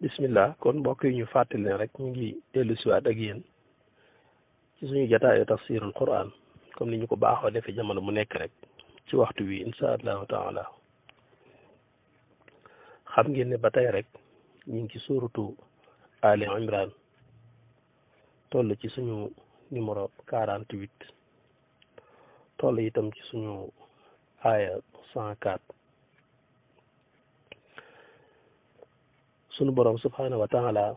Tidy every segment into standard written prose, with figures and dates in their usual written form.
bismillah kon mbokk yi ñu fàttali ne rek ñu ngi dellu siwaat ak yéen ci suñu jataayu tafsirul quran comme ni ñu ko baaxoo defee jamono mu nekk rek ci waxtu wi insha allahu taala xam ngeen ne ba tey rek ñu ngi ci suuratu Ali Imran toll ci suñu numéro 48 toll itam ci suñu aaya 104 sunu borom subhanahu wa taala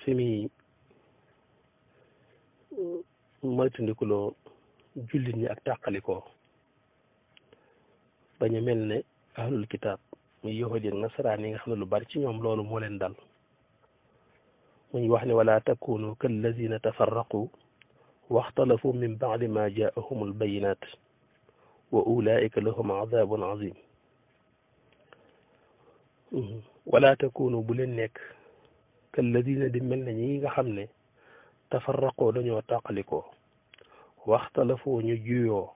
fi muy moytandikuloo jullit ñi ak tàqalikoo bañ a mel ne ahlul kitaab muy yahudi ak nasaraan yi nga xam ne lu bari ci ñoom loolu moo leen dal muy wax ne wala takunu kallazina tafarraqu waxtalafu min baadi ma jaahum albayinat wa ulaika lahum adabun azim wala takunu bu leen nekk kalladina di mel ne ñi nga xam ne tafarraqoo dañoo tàqalikoo waxtalafoo ñu juyoo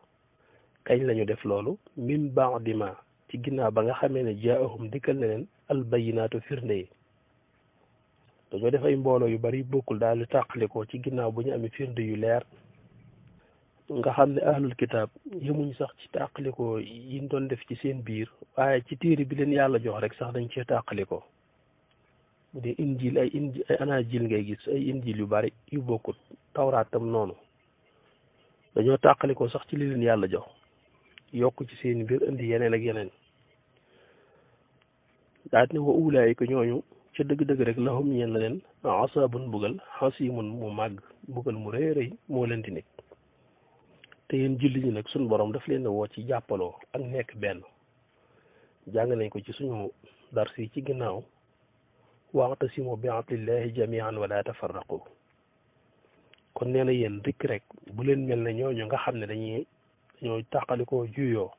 kañ lañu def loolu min baadi ma ci ginnaaw ba nga xamee ne jaahum dikkal na leen albayinaatu firnde yi dañoo def ay mbooloo yu bari bokkul daal di tàqalikoo ci ginnaaw bu ñu amee firnde yu leer nga xam ne ahlul kitaab yemuñ sax ci tàqalikoo yiñ doon def ci seen biir waaye ci téere bi leen yàlla jox rek sax dañ cee tàqalikoo bu dee injil ay anajil ngay gis ay injil yu bari yu bokkut tawraat tam noonu dañoo tàqalikoo sax ci li leen yàlla jox yokk ci seen biir indi yeneen ak yeneen daat ne wa ulaayika ñooñu ca dëgg-dëgg rek lahum ñeen la leen asaabun mbugal xasimun mu màgg mbugal mu rëy rëy moo leen di nekk te yéen julli ñi nag suñu borom daf leen a woo ci jàppaloo ak nekk benn jàng nañ ko ci suñu dars yi ci ginnaaw wa'tasimu bi hablillahi jami'an wala tafarraqu kon nee na yéen dikk rek bu leen mel ne ñooñu nga xam ne dañoo tàqalikoo juyoo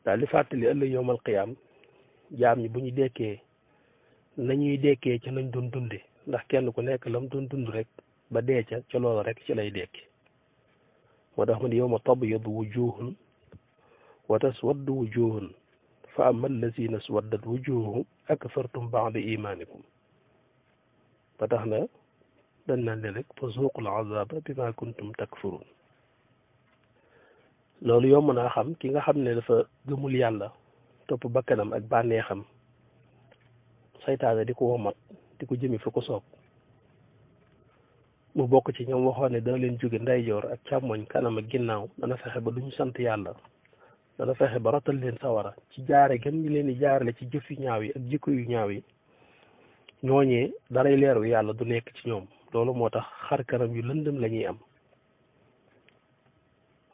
daal di fàttali ëllëg yowmal qiyaam jaam ñi bu ñu dekkee nañuy dekkee ca nañ doon dunde ndax kenn ku nekk lam doon dund rek ba dee ca loolu rek ci lay dekki moo tax ma ne yawma tabyaddu wujuhun wa taswaddu wujuhun fa amma allazina swaddat wujuhum akfartum ba'da imanikum ba tax na dañ naan leen rek fa zuuqul azaba bima kuntum takfurun loolu yomb naa xam ki nga xam ne dafa gëmul yàlla topp bakkanam ak bànneexam saytaane di ko womat di ko jëmi fi ko soob mu bokk ci ñoom waxoon ne dana leen jóge ndeyjoor ak càmmoñ kanam ak ginnaaw dana fexe ba duñ sant yàlla dana fexe ba rotal leen sawara ci jaare gën ñi leen di jaarale ci jëf yu ñaaw yi ak jikko yu ñaaw yi ñooñee daray leeru yàlla du nekk ci ñoom loolu moo tax xar kanam yu lëndëm la ñuy am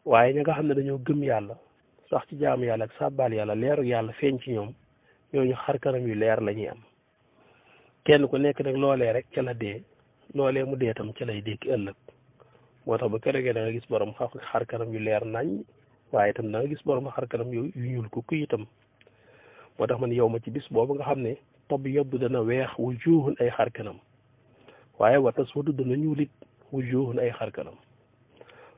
waaye ñi nga xam ne dañoo gëm yàlla sax ci jaamu yàlla ak sàbbaal yàlla leeru yàlla feeñ ci ñoom ñooñu xar kanam yu leer la ñuy am kenn ku nekk nag loolee rek ca la dee loolee mu dee tam ca lay dékki ëllëg moo tax ba keroog da nga gis borom xar kanam yu leer nañ waaye itam da nga gis borom xar kanam yu ñuul kukk itam moo tax man yow ma ci bis boobu nga xam ne tob yobbu dana weex wujuhun ay xar kanam waaye wa taswadu dana ñuulit wujuhun ay xar kanam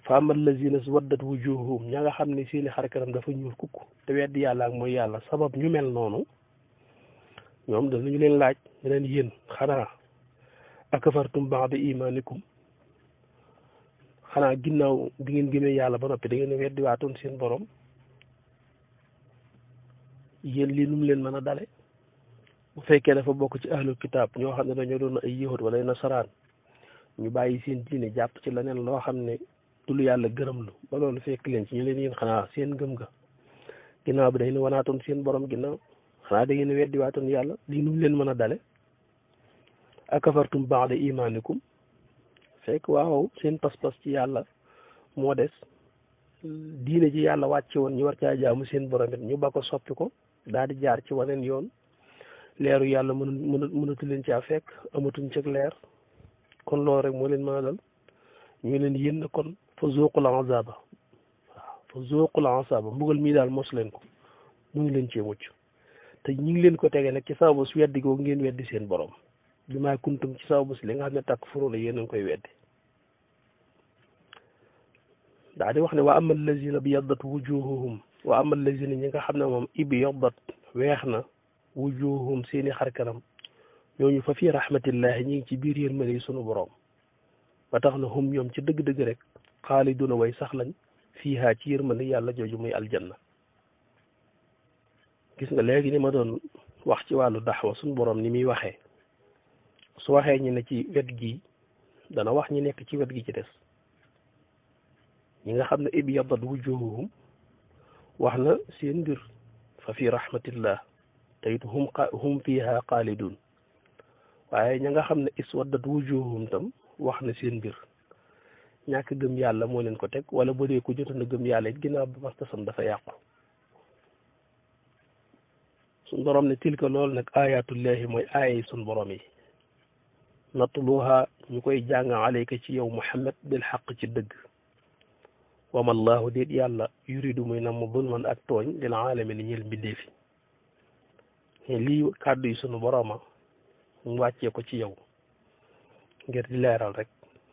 fa amal lazina swaddat wujuhum ña nga xam ne seeni xar kanam dafa ñuul kukk te weddi yàlla ak mooy yàlla sabab ñu mel noonu ñoom danañu leen laaj ne leen yéen xanaa akafartum ba'da imanikum xanaa ginnaaw bi ngeen gëmee yàlla ba noppi da ngeen weddi waatoon seen borom yéen lii nu mu leen mën a dale bu fekkee dafa bokk ci ahlul kitaab ñoo xam ne dañoo doon ay yahud wala ay nasaraan ñu bàyyi seen diine jàpp ci leneen loo xam ne du lu yàlla gërëm lu ba loolu fekk leen ci ñu leen yéen xanaa seen gëm ga ginnaaw bi dañu wanaatoon seen borom ginnaaw xanaa da ngeen weddi waatoon yàlla lii nu mu leen mën a dale akafartum ba'da imanikum fekk waaw seen pas-pas ci yàlla moo des diine ji yàlla wàcce woon ñu war caa jaamu seen borom it ñu ba ko soppi ko daal di jaar ci waneen yoon leeru yàlla mënatu leen caa fekk amatuñ cëg leer kon loolu rek moo leen mën a dal ñu leen yéen na kon fa zuuqul azaba waaw fa zuuqul azaba mbugal mii daal mos leen ko mu ngi leen cee mucc te ñu ngi leen ko tege nag ci sababu su weddi googu ngeen weddi seen borom bi maa kuntum ci sababu si li nga xam ne takk furu la yéen a ngi koy weddi daa di wax ne wa amal lazina bi yaddat wujuhuhum wa amal lazina ñi nga xam ne moom ibi yaddat weex na wujuhum seeni xarkanam ñooñu fa fii rahmatillahi ñi ngi ci biir yërmande sunu borom ba tax na hum ñoom ci dëgg-dëgg rek xaaliduna way sax lañ fiihaa ci yërmande yàlla jooju muy aljanna. gis nga léegi ni ma doon wax ci wàllu daxwa sunu borom ni muy waxee su waxee ñi ne ci wet gi dana wax ñi nekk ci wet gi ci des ñi nga xam ne ibyadat wujuhuhum wax na seen mbir fa fii rahmatillah te it hum fiihaa xaalidun waaye ña nga xam ne iswaddat wujuhum tam wax na seen mbir ñàkk gëm yàlla moo leen ko teg wala bu dee ko jotoon a gëm yàlla it ginnaaw ba pastasam dafa yàqu. suñ borom ne tilka loolu nag ayatullahi mooy aaya yi suñ borom yi natluha ñu koy jàng alayka ci yow Muhammad bil xaq ci dëgg wama allahu déet yàlla yuridu muy namm zulman ak tooñ lil alamin ni ñeel mbindee fi lii kàddu yi sunu boroma mu wàccee ko ci yow ngir di leeral rek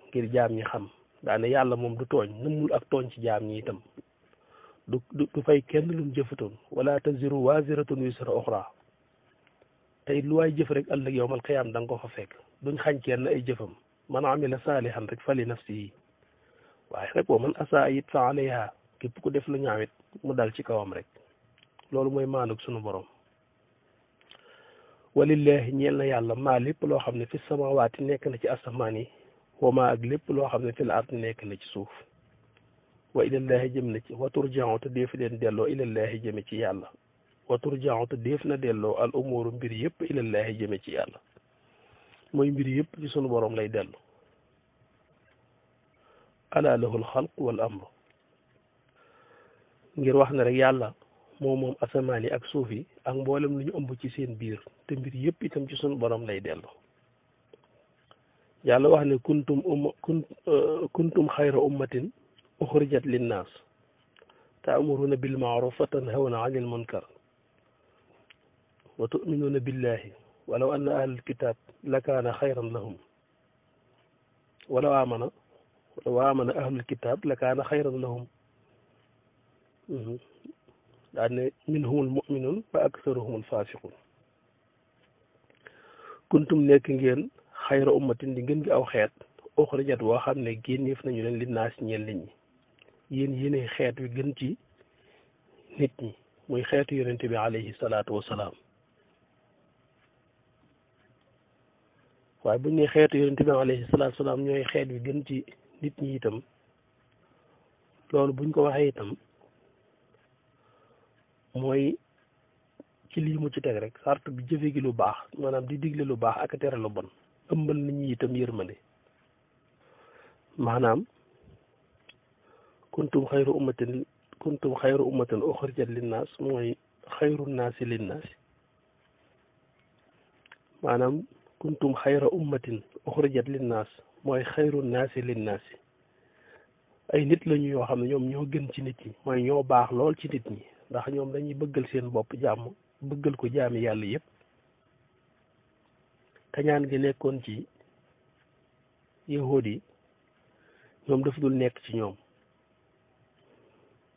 ngir jaam ñi xam daane yàlla moom du tooñ nëmmul ak tooñ ci jaam ñi itam du fay kenn lum jëfatoon wala taziru waziratun wisra uxra tey lu waay jëf rek ëllëg yowmal qiyaam da nga ko fa fekk duñ xañ kenn ay jëfam man amila saalihan rek fali nafsihi waaye rek wa man asaa it fa alayha képp ku def lu ñaawit mu dal ci kawam rek loolu mooy maanuk sunu borom. walillahi ñeel na yàlla maa lépp loo xam ne fi samawaati nekk na ci asamaan yi wa maa ak lépp loo xam ne fi la ard nekk na ci suuf wa ilallahi jëm na ci wa turja'u te def leen delloo ilallahi jëme ci yàlla wa turja'u te def na delloo al umuru mbir yëpp ilallahi jëme ci yàlla mooy mbir yëpp ci sunu borom lay dellu. ala lahul xalq wal amru ngir wax ne rek yàlla moom asamaan yi ak suuf yi ak mboolem lu ñu ëmb ci seen biir te mbir yëpp itam ci sunu borom lay dellu. yàlla wax ne kuntum xayra ummatin uxrijat linnaas ta'muruna bil ma'ruf wa tanhawna 'anil munkar wa tu'minuna billahi walaw anna ahlal kitab lakaana xayran lahum walaw amana ahlul kitab lakaana xayran lahum daan ne minhumul mu'minun wa aksaruhumul fasiqun kuntum nekk ngeen xayra ummatin di ngeen gi aw xeet uxrijat woo xam ne génneef nañu leen li naas ñeel nit ñi yéen yéenay xeet wi gën ci nit ñi muy xeetu yonente bi alayhi salaatu wasalaam waaye buñ ne xeetu yonente bi alayhi salaatu wasalaam ñooy xeet wi gën ci nit ñi itam loolu buñ ko waxee itam mooy ci lii mu ci teg rek sart bi jëfe gi lu baax maanaam di digle lu baax ak tere lu bon ëmbal nit ñi itam yërmande maanaam kuntum xayru ummatin uxrijat linnaas mooy xayru naasi linnaasi maanaam kuntum xayra ummatin uxrijat linnaas mooy xayru naasi linnaasi ay nit lañu yoo xam ne ñoom ñoo gën ci nit ñi mooy ñoo baax lool ci nit ñi ndax ñoom dañuy bëggal seen bopp jàmm bëggal ko jaami yàlla yépp kañaan gi nekkoon ci yahuud yi ñoom daf dul nekk ci ñoom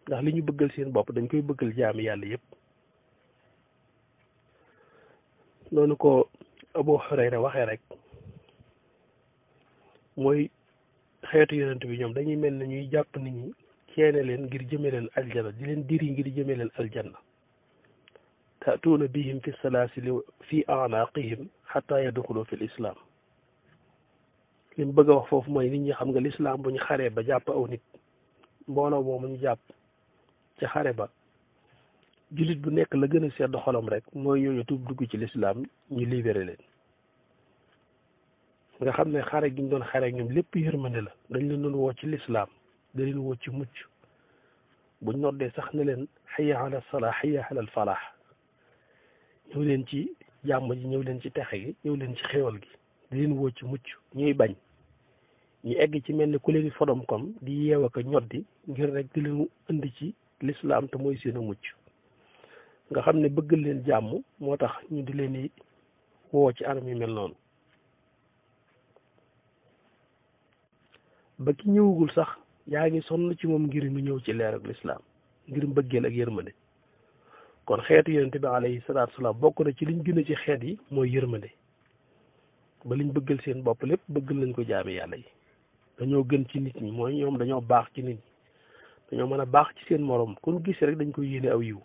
ndax li ñu bëggal seen bopp dañ koy bëggal jaami yàlla yépp noonu ko Abu Hurayra waxee rek mooy xeetu yonent bi ñoom dañuy mel ne ñuy jàpp nit ñi ceene leen ngir jëme leen aljanna di leen diri ngir jëme leen aljanna ta'tuuna bihim fi salaasili fi a'naaqihim xataa yadxulu fi lislaam li mu bëgg a wax foofu mooy nit ñi xam nga lislaam bu ñu xaree ba jàpp aw nit mbooloo moomu ñu jàpp ci xare ba jullit bu nekk la gën a sedd xolam rek mooy ñooñu tuub dugg ci lislaam ñu libéré leen nga xam ne xare gi ñu doon xare ñoom lépp yërmande la dañ leen doon woo ci lislaam da leen woo ci mucc buñ noddee sax ne leen hayya ala salaa hayya ala falaax ñëw leen ci jàmm ji ñëw leen ci texe gi ñëw leen ci xéwal gi di leen woo ci mucc ñuy bañ ñu egg ci mel ni ku leen fodom kom di yeew ak a ñoddi ngir rek di leen indi ci lislaam te mooy seen a mucc nga xam ne bëggal leen jàmm moo tax ñu di leen woo ci anam yu mel noonu ba ki ñëwagul sax yaa ngi sonn ci moom ngir mu ñëw ci leer ak lislaam ngir mbëggeel ak yërmande kon xeetu yonente bi alayhi salaatu salaam bokk na ci liñ gën a ci xeet yi mooy yërmande ba liñ bëggal seen bopp lépp bëggal lañ ko jaami yàlla yi dañoo gën ci nit ñi mooy ñoom dañoo baax ci nit ñi dañoo mën a baax ci seen morom kon gis rek dañ koy yéene aw yiw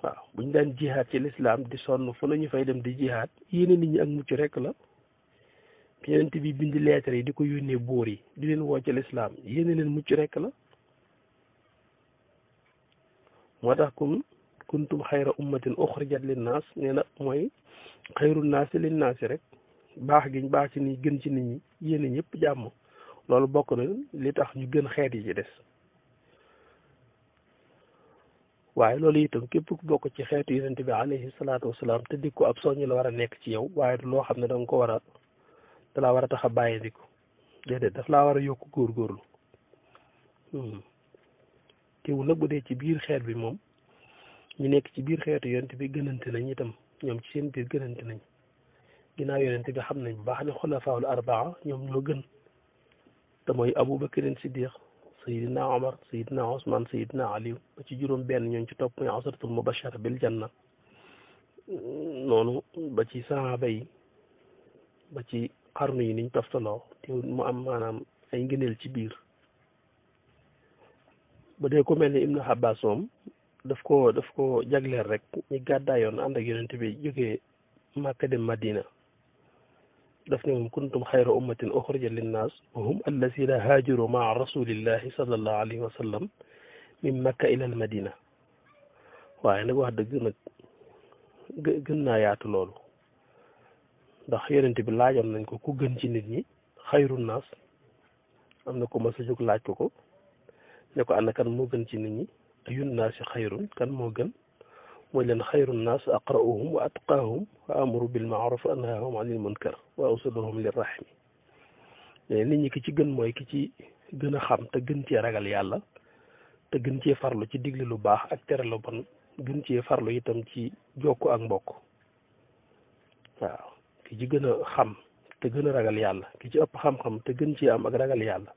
waaw buñ daan jihaad ci lislaam di sonn fu nañu fay dem di jihaad yéene nit ñi ak mucc rek la yonent bi bind lettre yi di ko yónnee buur yi di leen woo ci lislaam yéene leen mucc rek la moo tax kuntum xayra ummatin uxrijat linnaas nee na mooy xayru naasi linnaasi rek baax giñ baax ci ni gën ci nit ñi yéene ñëpp jàmm loolu bokk na li tax ñu gën xeet yi ci des waaye loolu itam képp ku bokk ci xeetu yonent bi alayhi salaatu wasalaam te di ko ab soññ la war a nekk ci yow waaye du loo xam ne da nga ko war a da laa war a tax a bàyyi ndi ko déedéet daf laa war a yokk góorgóorlu teewul nag bu dee ci biir xeet bi moom ñu nekk ci biir xeetu yonent bi gënante nañ itam ñoom ci seen biir gënante nañ ginnaaw yonent bi xam nañ bu baax ne xulafaawul arbaa ñoom ñoo gën te mooy Abubakrin Siddiq sayidina Omar sayidina Ousmane sayidina Aliou ba ci juróom benn ñooñ ci topp mooy asaratul mubashara bil janna noonu ba ci sahaaba yi ba ci xarnu yi niñ toftaloo te mu am maanaam ay ngëneel ci biir bu dee ko mel ni Ibnu Abbas moom daf ko jagleel rek ñi gàddaayoon ànd ak yonent bi jógee Màkka dem Madina daf ne moom kuntum xayra ummatin uxrijat linnaas wa hum allazina haajaru maa rasulillahi sallallahu alayhi wa sallam min Makka ila al Madina waaye nag wax dëgg nag gën naa yaatu loolu ndax yonent bi laajoon nañ ko ku gën ci nit ñi xayru naas am na ko mas a jóg laaj ko ne ko ana kan moo gën ci nit ñi ayun naasi xayrun kan moo gën mooy leen xayru naas aqra'uhum wa atqaahum wa amuru bil ma'ruf wa anhaahum anil munkar wa awsaluhum lirrahmi nit ñi ki ci gën mooy ki ci gën a xam te gën cee ragal yàlla te gën cee farlu ci digle lu baax ak tere lu bon gën cee farlu itam ci jokku ak mbokk waaw ki ci gën a xam te gën a ragal yàlla ki ci ëpp xam-xam te gën cee am ak ragal yàlla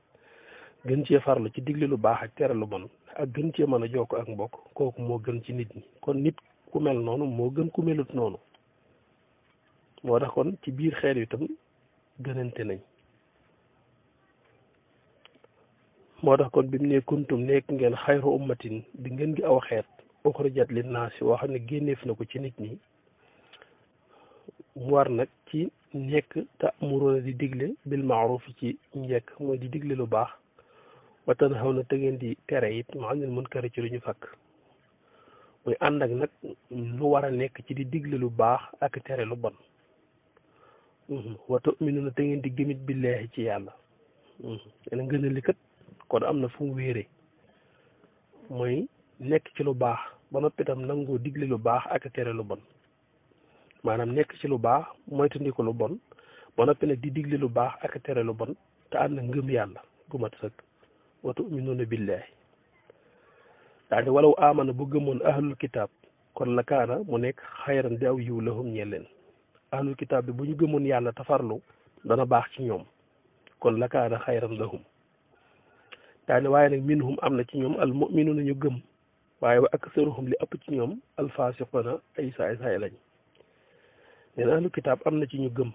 gën cee farlu ci digle lu baax ak tere lu bon ak gën cee mën a jokk ak mbokk kooku moo gën ci nit ñi kon nit ku mel noonu moo gën ku melut noonu moo tax kon ci biir xeet yi itam gënante nañ moo tax kon bi mu ne kuntum nekk ngeen xayru ummatin di ngeen gi aw xeet uxrijat linnaasi woo xam ne génneef na ko ci nit ñi mu war nag ci nekk ta'muruna di digle bil ma'ruf ci njekk mooy di digle lu baax wa tanhawna te ngeen di tere it anil munkar ci lu ñu fakk muy ànd ak nag lu war a nekk ci di digle lu baax ak tere lu bon wa tu'minuna te ngeen di gëmit billaahi ci yàlla yéen ngën a li kat kon am na fu mu wéere mooy nekk ci lu baax ba noppi itam nangoo digle lu baax ak tere lu bon maanaam nekk ci lu baax moytandiku lu bon ba noppi nag di digle lu baax ak tere lu bon te ànd na ngëm yàlla gu mat sëkk wa tu'minuuna billaahi daane walaw amana bu gëmoon ahlul kitaab kon la kaana mu nekk xayran di aw yiw lahum ñeel leen ahlul kitaab bi bu ñu gëmoon yàlla te farlu dana baax ci ñoom kon la kaana xayran lahum daane waaye nag minhum am na ci ñoom al mu'minuuna ñu gëm waaye wa aksaruhum li ëpp ci ñoom al faasiquuna ay saay lañ neen ahlul kitaab am na ci ñu gëm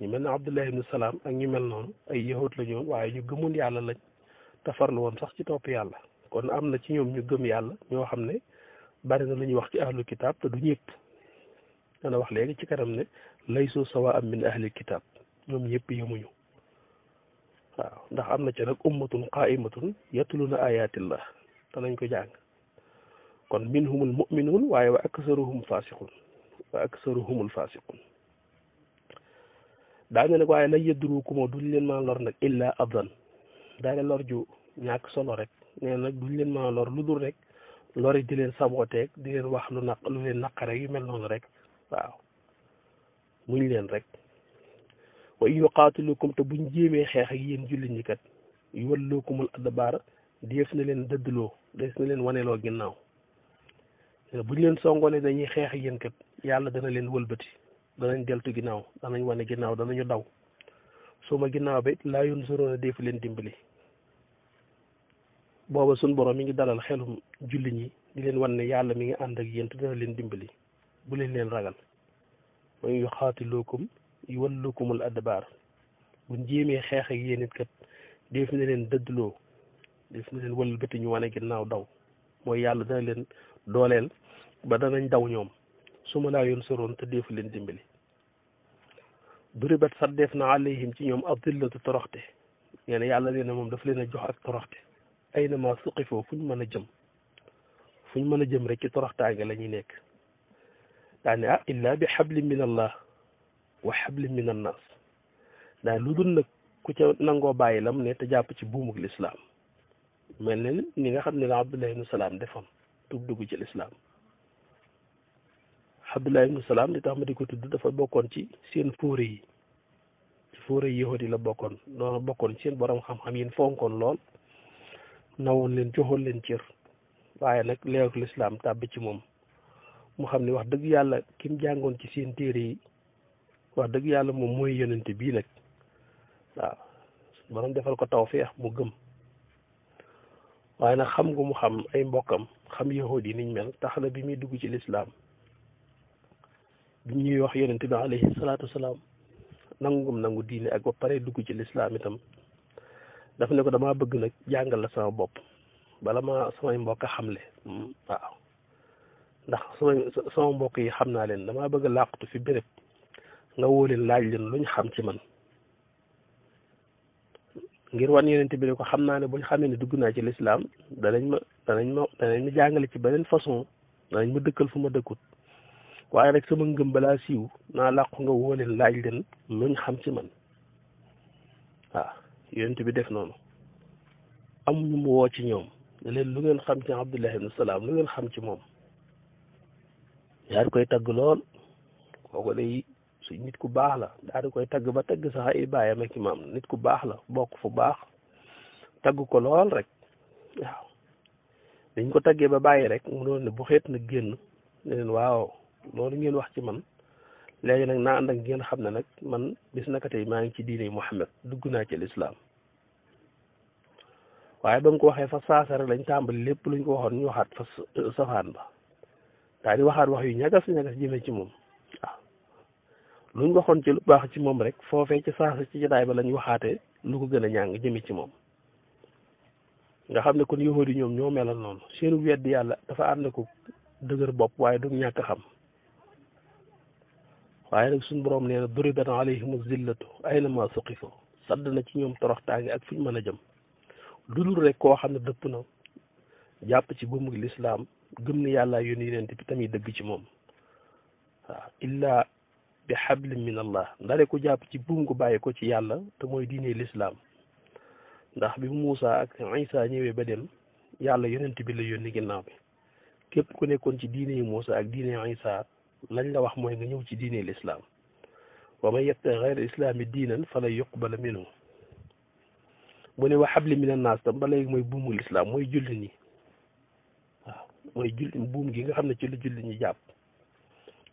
ñu mel ne Abdullah ibn Salaam ak ñu mel noonu ay yahut la ñoon waaye ñu gëmoon yàlla lañ te farlu woon sax ci topp yàlla kon am na ci ñoom ñu gëm yàlla ñoo xam ne bari na lu ñuy wax ci ahlul kitaab te du ñëpp dana wax léegi ci kanam ne laysu sawaa'an min ahlil kitaab ñoom ñëpp yemuñu waaw ndax am na ci nag ummatun qaa'imatun yatluuna ayatillah danañ ko jàng kon minhumul mu'minuun waaye wa aksaruhum faasiqun wa aksaruhumul faasiqun daañu nag waaye la yadrukum duñ leen mën a lor nag illa adan daane lor ju ñàkk solo rek nee nag duñ leen mën a lor lu dul rek lori di leen sabooteeg di leen wax lu leen naqare yu mel noonu rek waaw muñ leen rek wa in yuqaatilukum te buñ jéemee xeex ak yéen jullit ñi kat yuwallukumul adbaar def na leen dëddloo des na leen waneloo ginnaaw buñ leen songoone dañuy xeex ak yéen kat yàlla dana leen wëlbati danañ deltu ginnaaw danañ wane ginnaaw danañu daw suma ginnaaw ba it laa yunsuruuna defu leen dimbali booba suñ borom mi ngi dalal xelum julli ñi di leen wan ne yàlla mi ngi ànd ak yéen te dana leen dimbali bu leen ragal wa in yuxaatiluukum yuwallukumul adbaar buñ jéemee xeex ak yéen it kat def na leen dëddloo def na leen wëlbati ñu wane ginnaaw daw mooy yàlla dana leen dooleel ba danañ daw ñoom su ma laa yoon soroon te defu leen dimbali duribat saddeef na alayhim ci ñoom adillatu toroxte nee na yàlla nee na moom daf leen a jox ak toroxte ay na ma suqifoo fu ñu mën a jëm rek ci toroxtaange la ñuy nekk daane illa bi xablin min allah wa xablin min annas daa lu dul nag ku ca nangoo bàyyi lam ne te jàpp ci buumug lislaam mel ne ni nga xam ne la Abdullah ibnu Salaam defoon dugg ci lislaam Abdullah ibnu Salaam li tax ma di ko tudd dafa bokkoon ci seen fóore yi ci fóore yi yahudi la bokkoon doona bokkoon seen borom xam-xam yéen fonkoon lool nawoon leen joxoon leen cër waaye nag leeruk lislaam tàbbi ci moom mu xam ne wax dëgg yàlla kim jàngoon ci seen téere yi wax dëgg yàlla moom mooy yonente bii nag waaw borom defal ko tawfeex mu gëm waaye nag xam nga mu xam ay mbokkam xam yahudi yi niñ mel tax na bi muy dugg ci lislaam bi ñuy wax yonente bi alayhi salaatu wasalaam nangu diine ak ba pare dugg ci lislaam itam daf ne ko damaa bëgg nag jàngal la sama bopp bala ma samay mbokk xamle waaw ndax sama mbokk yi xam naa leen damaa bëgg a làqatu fi béréb nga woo leen laaj leen luñ xam ci man ngir wan yonente bi ne ko xam naa ne buñ xamee ne dugg naa ci lislaam danañ ma jàngale ci beneen façon danañ ma dëkkal fu ma dëkkut waaye rek sama ngëm balaa siiw naa làqu nga woo leen laaj leen luñ xam ci man waaw yonente bi def noonu amuñu mu woo ci ñoom ne leen lu ngeen xam ci Abdullah ibn Salaam lu ngeen xam ci moom yaa di koy tagg lool kooku day su nit ku baax la daa di koy tagg ba tagg sax ay baayam ak imaam nit ku baax la bokk fu baax tagg ko lool rek waaw dañ ko taggee ba bàyyi rek mu doon ne bu xeet nag génn ne leen waaw loolu ngeen wax ci man léegi nag naa ànd ak ngeen xam ne nag man bis naka tey maa ngi ci diine Muhammad dugg naa ci lislaam waaye ba mu ko waxee fa saasa rek lañ tàmbali lépp luñ ko waxoon ñu waxaat fa safaan ba daa di waxaat wax yu ñagas jëmee ci moom waaw luñ waxoon ci lu baax ci moom rek foofee ci saasa ci jotaay ba lañ waxaatee lu ko gën a ñàng jëmee ci moom nga xam ne kon yahudi ñoom ñoo melal noonu seenu weddi yàlla dafa ànd ko dëgër bopp waaye du ñàkk xam waaye nag suñu borom nee na duribat alayhimu zillatu aynama suqifu sadd na ci ñoom toroxtaange ak fuñ mën a jëm dudul rek koo xam ne dëpp na jàpp ci buumu lislaam gëm ne yàlla yónni yonent bi tamit dëgg ci moom waaw illa bi hablin min allah ndare ku jàpp ci buum gu bàyyi ko ci yàlla te mooy diine lislaam ndax bi Muusa ak Isa ñëwee ba dem yàlla yonent bi la yónni ginnaaw bi képp ku nekkoon ci diine Muusa ak diine Isa lañ la wax mooy nga ñëw ci diine lislaam wa man yabtaghi ghayra islaami diinan falan yuqbala minhu mu ne wa habli min annaas tam ba léegi mooy buumu lislaam mooy julli ñi waaw mooy julli buum gi nga xam ne ci la julli ñi jàpp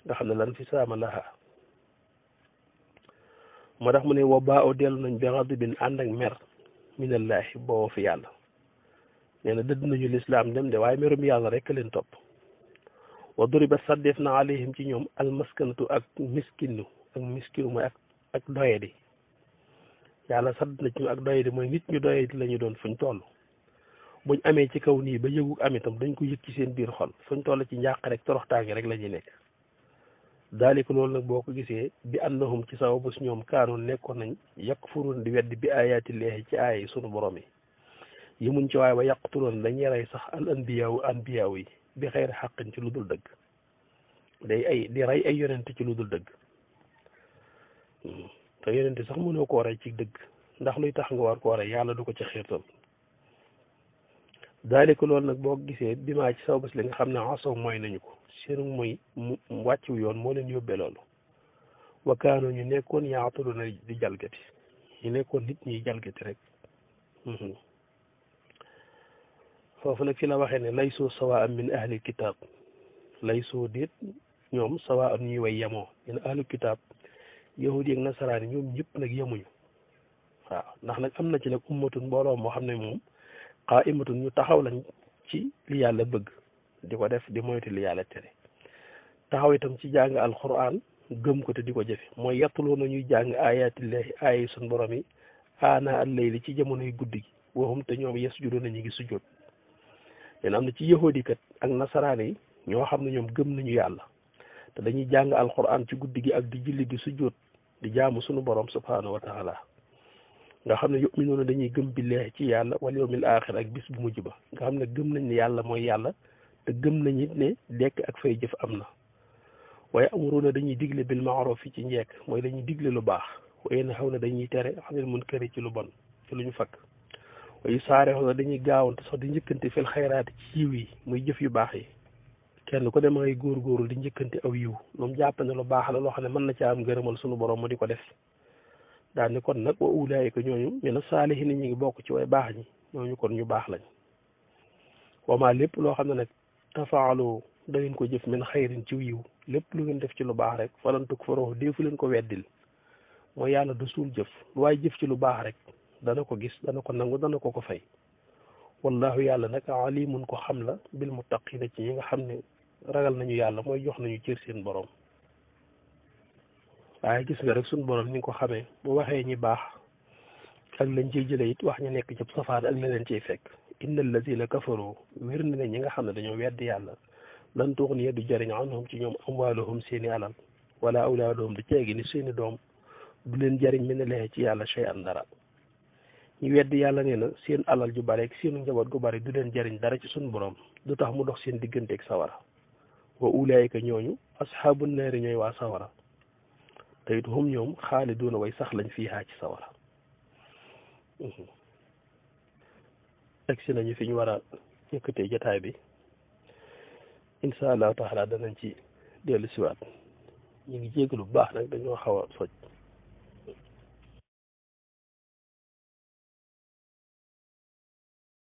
nga xam ne lan fi saama laha moo tax mu ne wa baa o dellu nañ bi ghadabin ànd ak mer minallahi boo fi yàlla nee na dëdd nañu lislaam dem de waaye merum yàlla rek leen topp wa duriba saddeef na alayhim ci ñoom almaskanatu ak miskinu mooy ak doyadi yàlla sadd na ci ñu ak doyadi mooy nit ñu doyadi la ñu doon fuñ toll buñ amee ci kaw nii ba yëgu am itam dañ ko yëg ci seen biir xol fuñ toll ci njàq rek toroxtaange rek la ñuy nekk daalika loolu nag boo ko gisee bi annahum ci sababu si ñoom kaanoon nekkoon nañ yakfuruun di weddi bi ayaatillaahi ci aaya yi sunu borom yi yemuñ ci waaye ba yaqtuloon dañuy rey sax al anbiyaaw yi bi xeyri xaqin ci lu dul dëgg di rey ay yonente ci lu dul dëgg te yonente sax mënoo koo rey ci dëgg ndax luy tax nga war koo rey yàlla du ko ci xiirtal daalika loolu nag boo gisee bi maa ci sababu si li nga xam ne asaw mooy nañu ko seenu mooy mu wàccu yoon moo leen yóbbee loolu wa kaano ñu nekkoon yaatulu na di jalgati ñu nekkoon nit ñi jalgati rek foofu nag fi la waxee ne laysoo sawaan min ahli kitaab laysoo déet ñoom sawaan ñuy way yemoo min ahli kitaab yahudi ak nasaraani ñoom ñëpp nag yemuñu waaw ndax nag am na ci nag ummatun mbooloo moo xam ne moom qaa'imatun ñu taxaw lañ ci li yàlla bëgg di ko def di moytu li yàlla tere taxaw itam ci jàng alquran gëm ko te di ko jëfe mooy yettuloo na ñuy jàng ayatillahi ayi suñ borom yi aana al-layli ci jamonoy guddi gi waxum te ñoom yasjuduuna ñu ngi sujjóot leen am na ci yahoodi kat ak nasaraan yi ñoo xam ne ñoom gëm nañu yàlla te dañuy jàng alquran ci guddi gi ak di julli di sujjóot di jaamu sunu borom subhanahu wa taala nga xam ne yuminuuna dañuy gëm billahi ci yàlla wal yawmil axir ak bis bu mujj ba nga xam ne gëm nañ ne yàlla mooy yàlla te gëm nañ it ne dekk ak fay jëf am na waaye amuruuna dañuy digle bil maaruf fi ci njekk mooy dañuy digle lu baax waaye na xaw na dañuy tere xanil munkari ci lu bon ci lu ñu fakk waaye saare xaw na dañuy gaawante sax di njëkkante fil xayraati ci yiw yi muy jëf yu baax yi kenn ku dem ngay góorgóorlu di njëkkante aw yiw moom jàpp ne lu baax la loo xam ne mën na ca am ngërëmal sunu borom mu di ko def daal ni kon nag wa ulaayika ñooñu mina saalihiin ñi ngi bokk ci way baax ñi ñooñu kon ñu baax lañ wama lépp loo xam ne nag tafaalu da ngeen ko jëf min xayrin ci yiw lépp lu ngeen def ci lu baax rek falan tukfaruhu deefu leen ko weddil mooy yàlla du suul jëf lu waaye jëf ci lu baax rek dana ko gis dana ko nangu dana ko fay wallahu yàlla nag alimun ko xam la bil muttaqina ci ñi nga xam ne ragal nañu yàlla mooy jox nañu cër seen borom waaye gis nga rek suñu borom ni nga ko xamee bu waxee ñi baax ak lañ ciy jële it wax ñu nekk ci safaan ak leneen ciy fekk inna allazina kafaru wér na ne ñi nga xam ne dañoo weddi yàlla lan tuxniya du jëriñ anhum ci ñoom amwaaluhum seeni alal wala awlaaduhum du ceegi ni seeni doom du leen jëriñ mi ne lee ci yàlla shay'an dara ñu weddi yàlla nee na seen alal ju bare ak seenu njaboot gu bari du leen jëriñ dara ci suñu borom du tax mu dox seen digganteeg sawara wa ulaayika ñooñu asxaabu naari ñooy waa sawara te it hum ñoom xaaliduuna way sax lañ fiihaa ci sawara egsi nañu fi ñu war a yëkkatee jotaay bi incha allahu taala danañ ci dellu siwaat ñu ngi jégalu bu baax nag dañoo xaw a soj